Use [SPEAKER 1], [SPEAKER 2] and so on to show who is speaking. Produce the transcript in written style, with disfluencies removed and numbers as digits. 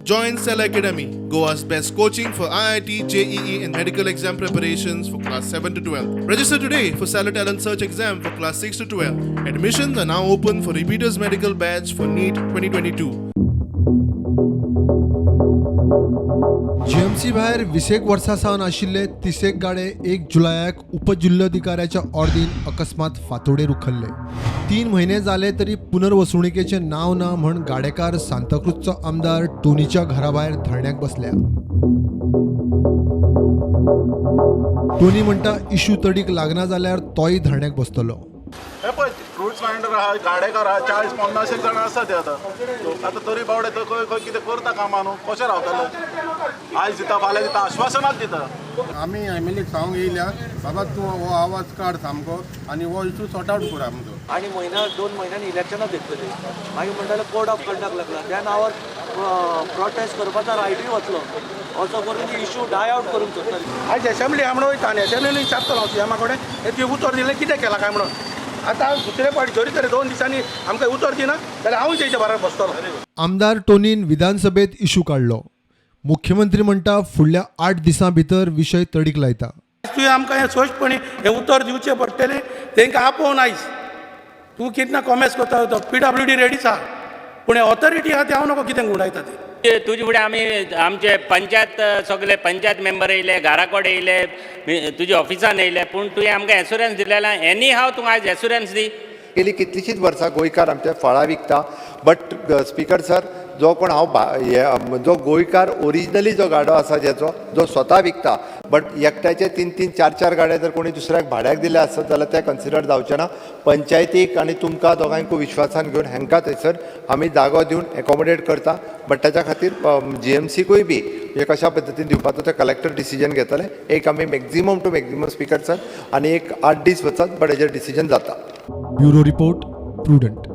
[SPEAKER 1] Join Cell Academy, Goa's best coaching for IIT, JEE, and medical exam preparations for class 7 to 12. Register today for Stellar Talent Search exam for class 6 to 12. Admissions are now open for repeaters medical batch for NEET 2022.
[SPEAKER 2] GMC भायर 20 वर्सां सावन आशिल्ले 30 गाडे 1 जुलयाक उपजिल्लोधिकाऱ्याच्या ऑर्दीन अकस्मात फांतोडेर उखल्ले. 3 म्हयने जाले तरी पुनर्वसणुकेचें नांव ना म्हण गाडेकार सांताक्रूजचो आमदार टोनीच्या घरा भायर धरण्याक बसल्या. टोनी म्हणटा, इशू तडीक लागना जाल्यार तोय धरण्याक बसतलो.
[SPEAKER 3] हे पळय, फ्रुट्स वेंडर आहा, गाडेकार आहा, 40-50 एक जाणां आसा ते. आतां आतां तरी बावडे तो खंय खंय कितें करता कामां न्हू. कशें रावतले? आयज दिता, फाल्यां दिता, आश्वासनाच दिता.
[SPEAKER 4] आमी एम एल एक सांगूंक येयल्या, बाबा तूं हो आवाज काड सामको आनी हो इशू सॉर्ट आवट कर आमचो.
[SPEAKER 5] आणि म्हयन्या 2 म्हयन्यांनी इलेक्शनां घेतलेली. मागीर म्हणटाले कोड ऑफ कंडक्ट लागला, त्या नांवार प्रोटेस्ट करपाचो रायटूय वतलो, असो करून इशू डाय आवट करूंक सोदताली.
[SPEAKER 6] आयज एसेंब्ली आहा म्हणून वयता आनी एसेंब्लीन विचारतलो हांव सीएमा कडेन, हे तुवें उतर दिलें, कितें केलां काय म्हणून. आतां दुसरे फावट जरी तर 2 दिसांनी आमकां उतर दिना जाल्यार हांवूय तेच्या बरोबर बसतलो.
[SPEAKER 2] आमदार टोनीन विधानसभेत इशू काडलो. मुख्यमंत्री म्हणटा, फुडल्या 8 दिसां भितर विशय तडीक लायता.
[SPEAKER 6] तुवें आमकां हें स्पश्टपणी हें उतर दिवचें पडटलें. तांकां आपोवन आयज तूं कितें ना कॉमेस करता, तो पीडब्ल्यूडी रेडीच आहा, पूण ऑथॉरिटी आहा ती हांव नको कितें घुंवडायता ती.
[SPEAKER 7] तुजे फुडें आमी आमचे पंचायत, सगळे पंचायत मेंबर येयले, घरा कडेन येयले, तुज्या ऑफिसान येयले, पूण तुवें आमकां एश्युरन्स दिलेला. एनी हाव तूं आयज एश्युरन्स दी.
[SPEAKER 8] गेली कितलीशींच वर्सां गोंयकार आमचे फळां विकता. बट स्पीकर सर, जो कोण हांव हे जो गोंयकार ओरिजिनली जो गाडो आसा ज्याचो, जो स्वता विकता, बट एकट्याचे तीन तीन चार चार गाडे जर कोणी दुसऱ्याक भाड्याक दिले आसत जाल्यार ते कन्सिडर जावचे ना. पंचायतीक आनी तुमकां दोगांयकूय विश्वासान घेवन हांकां थंयसर आमी जागो दिवन एकोमोडेट करता. बट ताच्या खातीर जीएमसीकूय बी म्हणजे कशा पद्दतीन दिवपाचो ते कलेक्टर डिसिजन घेतले. एक आमी maximum to maximum, speaker sir, आनी एक 8 दीस वचत, बट हेजेर डिसिजन जाता.
[SPEAKER 2] Bureau report, prudent.